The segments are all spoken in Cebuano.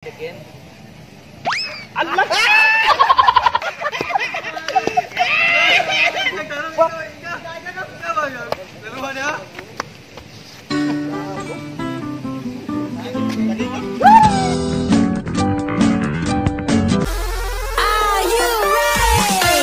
Again. Allah! Are you ready?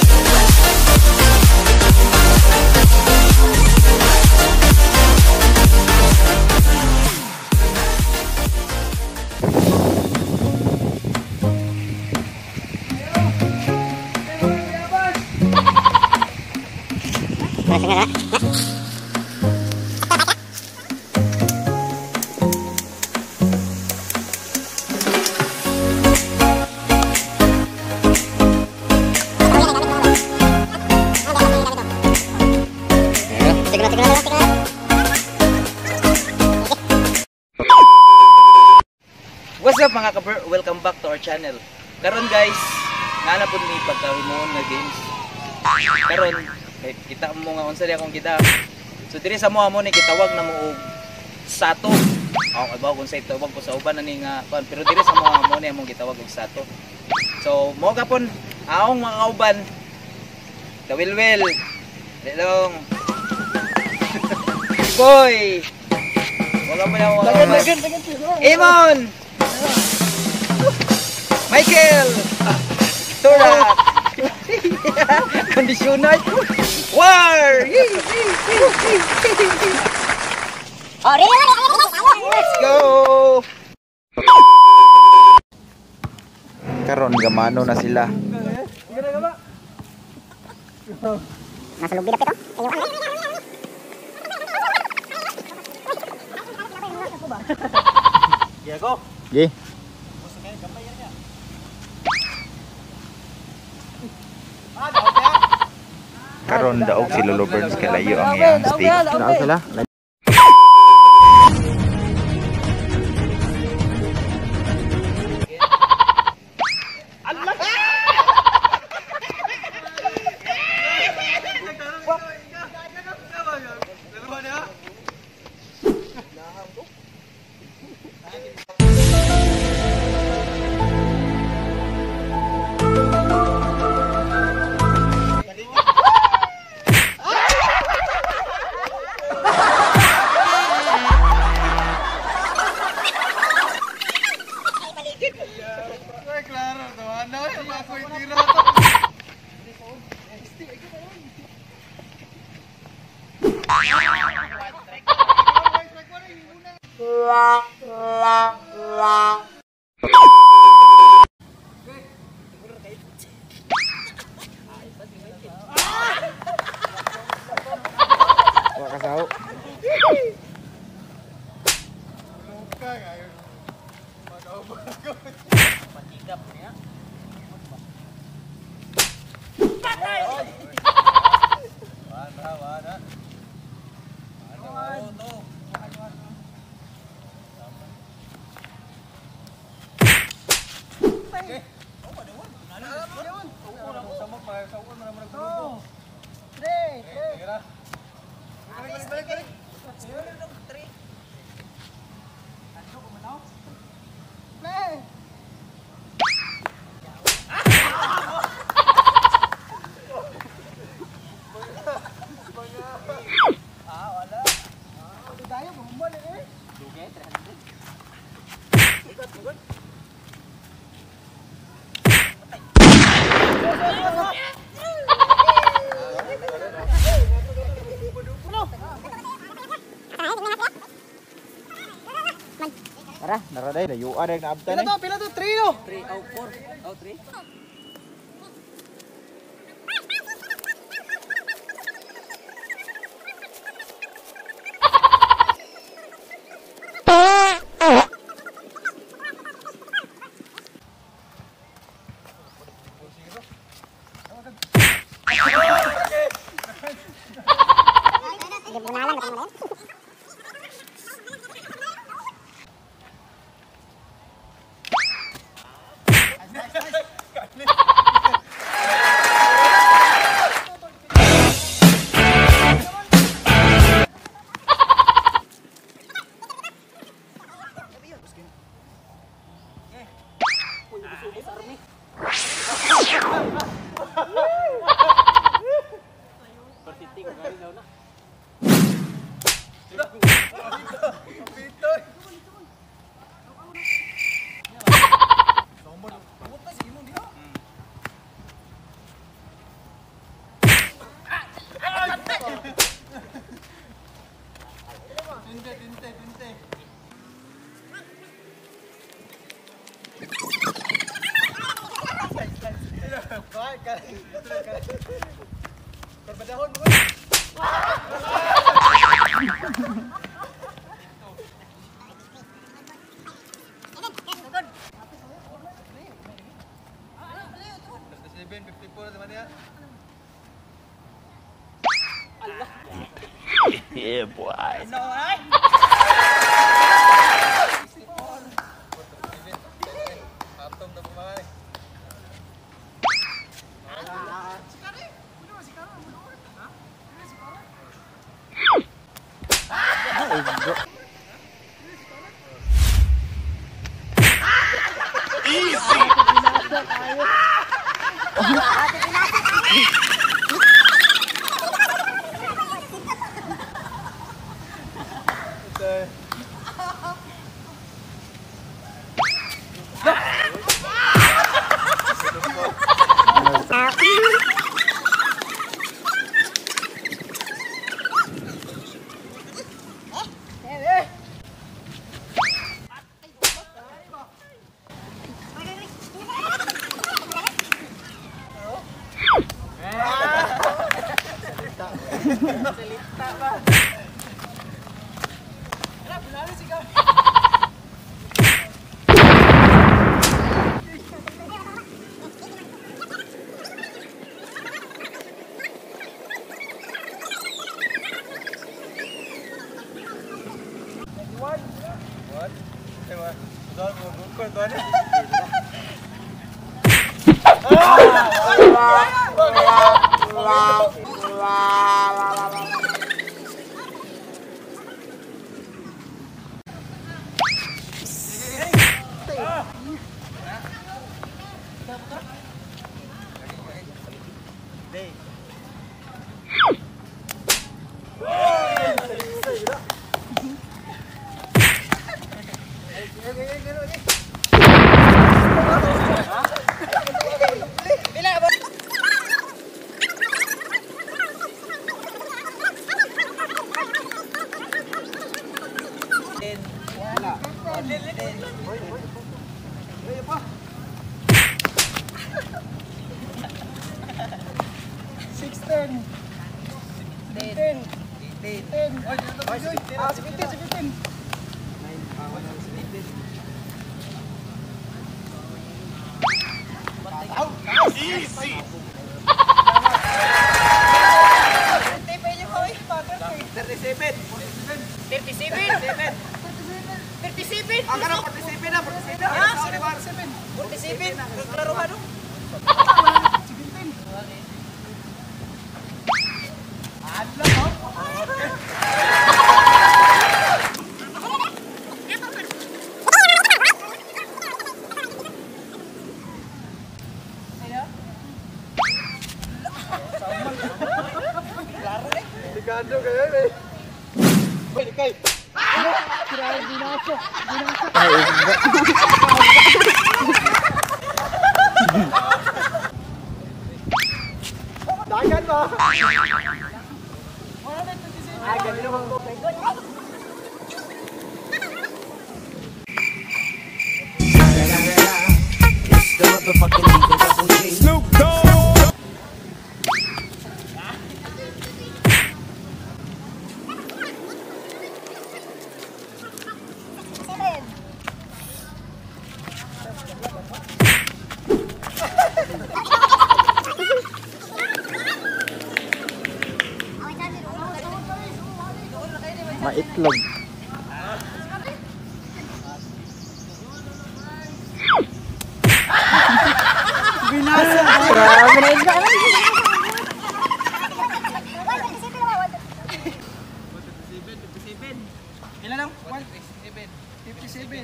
What's up mga kaber? Welcome back to our channel. Karon guys, nga na pud mi pagkahimuon nga games. Karon kay kita mo nga unsa di akong kita. So diri sa mo ni gitawag na mo og sato. Ako kay kung sa tawag ko sa uban ani nga kuan, pero diri sa mo ni among gitawag og sato. So mo gapon aong mga kauban. Dawilwil. Lelong. Boy. Wala pa na mga kauban. Amon. Michael! Tora! Conditioner! War! Let's go! Karon gamano na sila. Nasa lubi na pito. Diego! Ge. Karon daog si Lolo Burns kalayo ang iyang steak. Daog sila. Allah! Wa kasaw. Tara, nara day layuan day naabtan. Pila to? 3 no? 3 out 4 out 3. Yeah, boy. Maitlog. Binasa. Grabe na ito. 57. Ilan lang? 157. 57.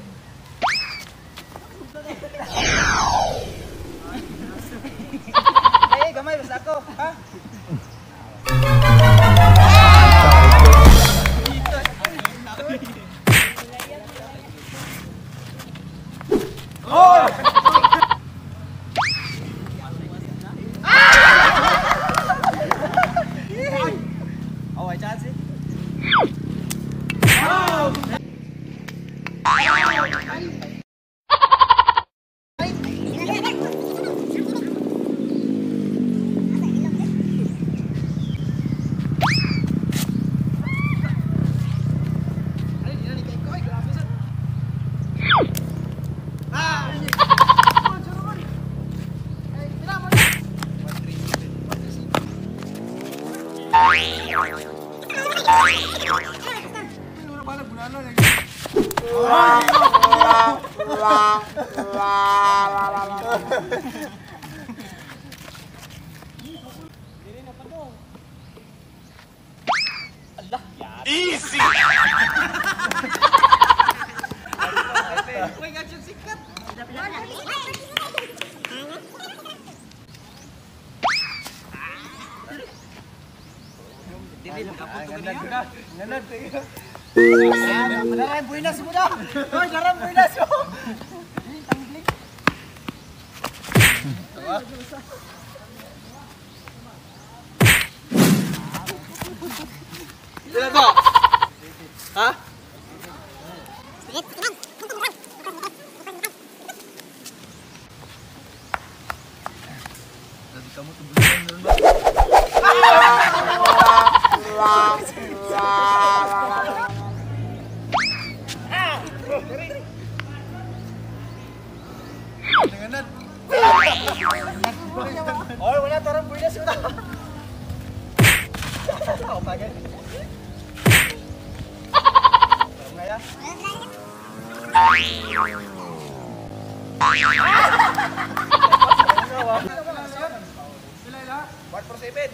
Oh, ay chance. Easy. Ha? Oy, wala tarang buinas yun. One for seven.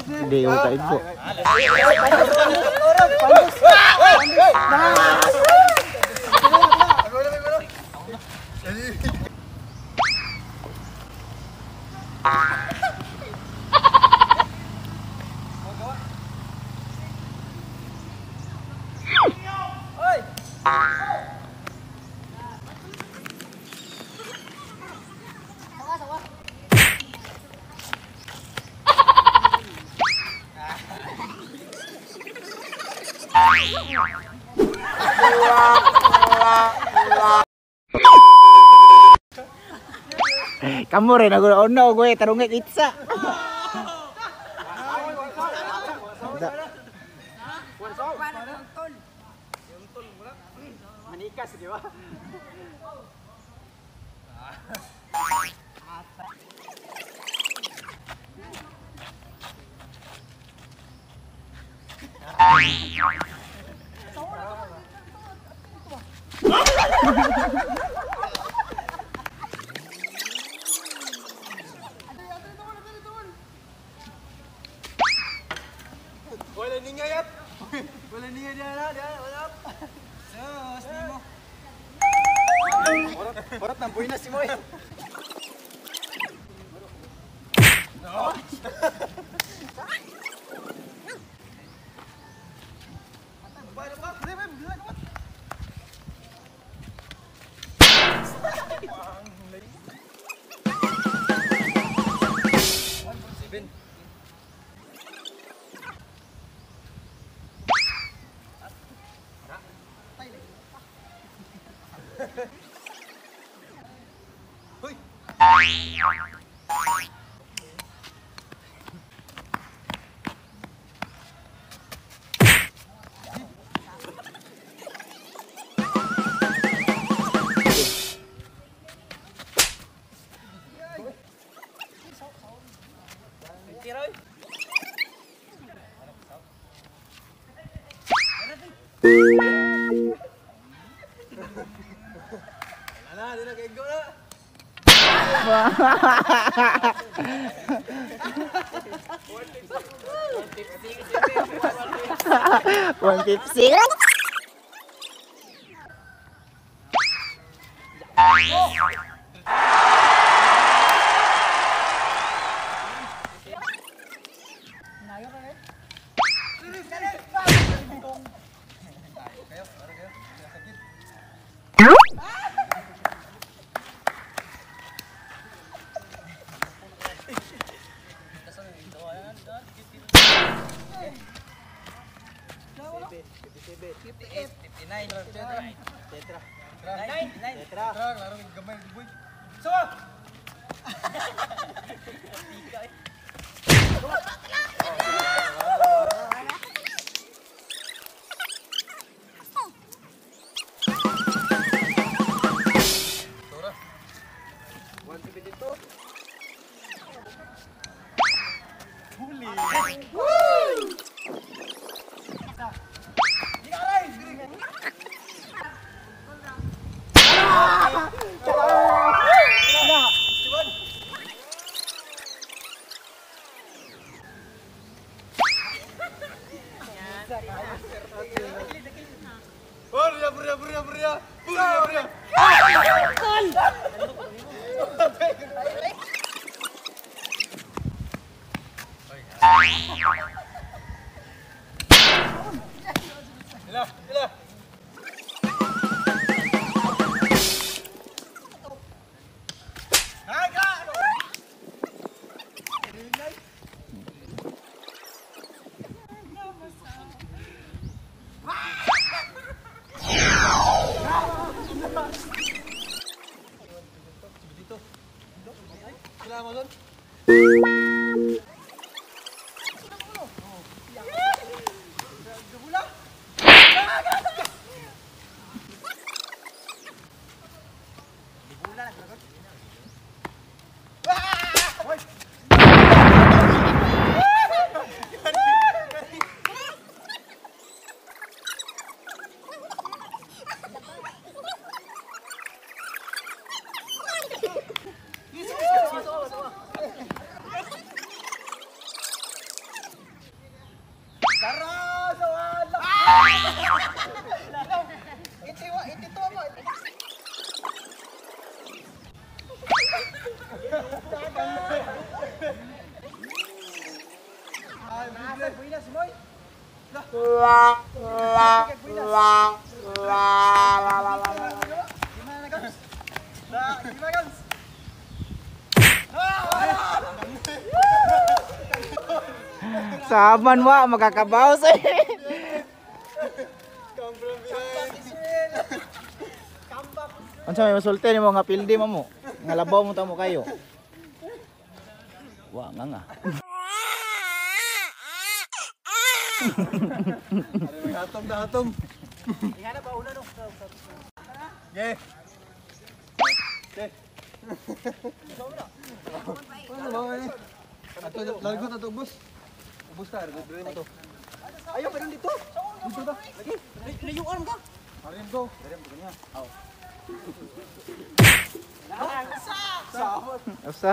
Hindi yung kaibo. Kamu rin ako ono gue tarungit itsa. Manikas, di ba? Wala ningayat. Wala ningayat wala. Sus, nimo. Orat nang buhay na si Moy. No. Ala, di na kay go na. 150. Saman wa makakabaw sa. Unsa may masulti nimo nga pildi mo mo? Nga labaw mo ta mo kayo. Wa nga nga. Atom da atom. Ingana pa una no. Ge. Ge. Ato largo ta to bus. Ubus ta, dili mo to. Ayaw pa dito. Dito ta. Lagi. Layuan ka. Arim ko. Arim ko kanya. Aw. Asa?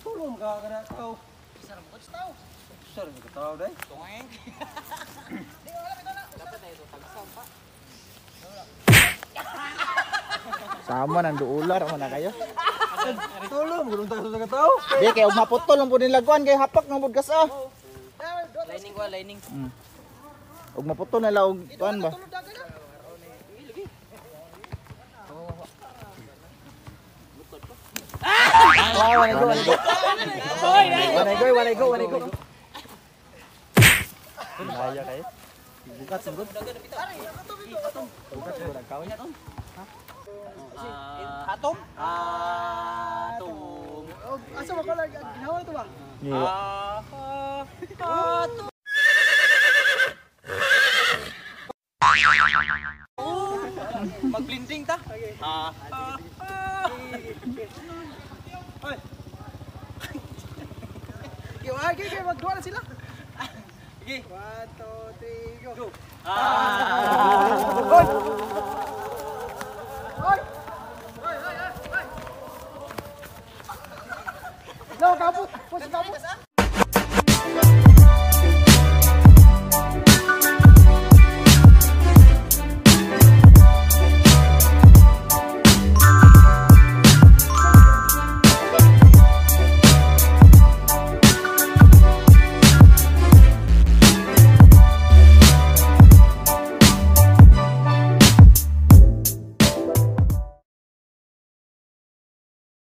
Tulong ka kana tao. Sar mo ka tao dai. Sama nang duular mo na kayo. Tulong mo ta sa tao. Di kay ug maputol ang pud nilaguan kay hapak ng pud kas ah. Lining ko, lining. Ug maputol na og kuan ba? Wow, wanna go, wanna go. Wanna go, wanna go, wanna go. Laya kayo. Bukat sugod. Bukat sugod ang kawin. Atom? Atom. Asa mo ka lang ginawa ito ba? Atom. Magblinding ta. Yo, ay, kay magduwa na sila. Sige. 1, 2, 3, go. Go. Ah! Oy! Oy! No, kapot. Push kapot.